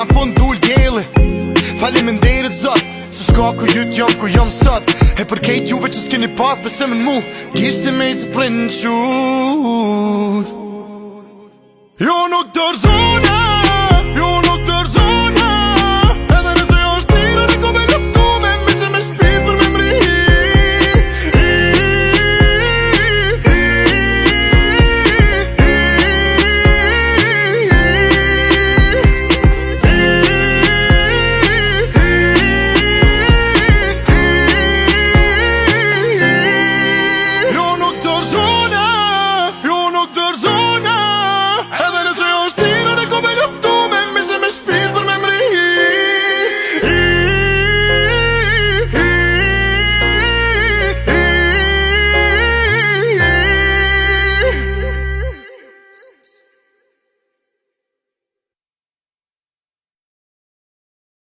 Në fund dul djeli. Faleminderit, Zot, se shkaku jyt jam ku jam sot. E për kejt juve që s'keni pas besim në mu, kishte me se t'prin qut. Jo, nuk dorëzona.